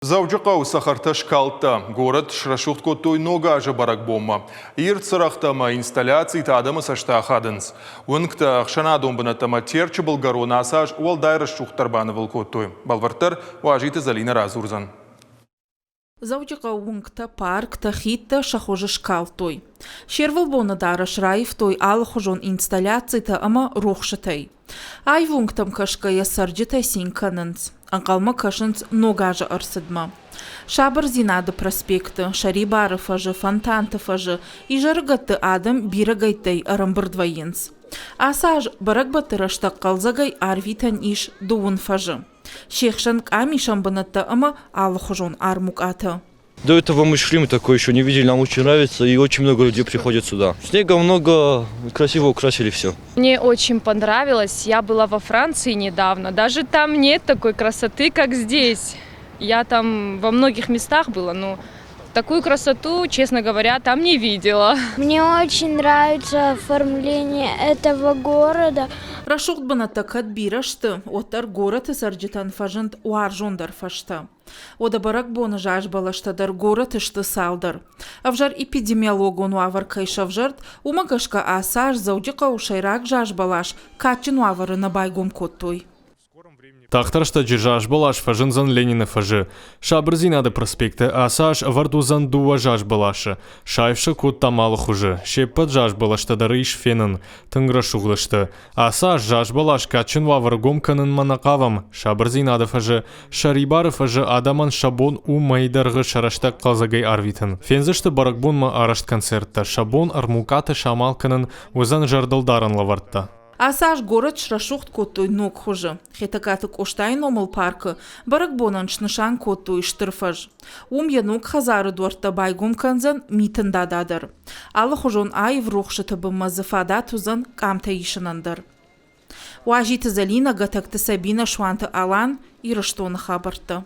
Дзӕуджыхъӕуы цӕхӕртӕ скалдта. Горӕт срӕсугъд кодтой Ног азы бӕрӕгбонмӕ. Ирд цырӕгътӕ ӕмӕ инсталляцитӕ адӕмы цӕсты ахадынц. Уынгтӕ, ӕхсӕнадон бынӕттӕ ӕмӕ Терчы былгӕрон ацы аз уӕлдай рӕсугъддӕр банывыл кодтой. Бӕлвырддӕр Уазиты Зӕлинӕ радзурдзӕн. Дзӕуджыхъӕуы уынгтӕ, парктӕ, хидтӕ сӕ хуызы скалдтой. Се рвылбоны дарӕс раивтой алыхуызон инсталляцитӕ ӕмӕ рухсытӕй. Аив уынгтӕм кӕсгӕйӕ цӕрджытӕ цин кӕнынц, ӕнхъӕлмӕ кӕсынц Ног азы ӕрцыдмӕ. Сабырдзинады проспекты, Сӕрибары фӕзы, Фонтанты фӕзы изӕрыгӕтты адӕм бирӕгӕйттӕй ӕрӕмбырд вӕййынц. Ацы аз бӕрӕгбӕтты рӕстӕг хъӕлдзӕгӕй арвитӕн ис дыууын фӕзы. Се хсӕн къамисӕн бынӕттӕ ӕмӕ алыхуызон армукъатӕ. До этого мы шли, мы такое еще не видели, нам очень нравится, и очень много людей приходит сюда. Снега много, красиво украсили все. Мне очень понравилось. Я была во Франции недавно. Даже там нет такой красоты, как здесь. Я там во многих местах была, но такую красоту, честно говоря, там не видела. Мне очень нравится оформление этого города. Рӕсугъд бынӕттӕ кӕд бирӕ сты, уӕддӕр горӕты цӕрджытӕн фӕзынд уарзондӕр фӕзтӕ. Уӕдӕ бӕрӕгбоны заз бӕлӕстӕ дӕр горӕты сты цалдӕр. Ӕвзӕр эпидемиологон уавӕр кӕй сӕвзӕрд, уымӕ гӕсгӕ ацы аз Дзӕуджыхъӕуы сӕйраг заз бӕлас кадджын уавӕры нӕ байгом кодтой. Тагъд рӕстӕджы зазбӕлас фӕзындзӕн Ленины фӕзы. Сабырдзинады проспекты ацы аз ӕвӕрд уыдзӕн дыууӕ зазбӕласы. Саив сӕ кодтам алы хуызы. Се ппӕт зазбӕлӕстӕ дӕр ис фенын. Тынг рӕсугъд сты. Ацы аз зазбӕлас кадджын уавӕры гом кӕнынмӕ нӕ хъавӕм. Сабырдзинады фӕзы, сӕрибары фӕзы адӕмӕн сӕ бон у мӕйы дӕргъы сӕ рӕстӕг хъӕлдзӕгӕй арвитын. Фендзысты бӕрӕгбонмӕ арӕзт концерттӕ, сӕ бон ӕрмукъаты самал кӕнын уыдзӕн зӕрдылдарӕн лӕвӕрттӕ. Ацы аз горӕт срӕсугъд кодтой ног хуызы. Хетӕгкаты Къостайы номыл паркы бӕрӕгбонӕн снысан кодтой стыр фӕз. Уым йӕ ног хӕдзары дуӕрттӕ байгом кӕндзӕн Митын Дада дӕр. Алыхуызон аив рухсыты бынмӕ дзы фадат уыдзӕн къамтӕ исынӕн дӕр. Уазиты Зӕлинӕ, Гӕтӕгты Сабинӕ, Суанты Алан, Ирыстоны хабӕрттӕ.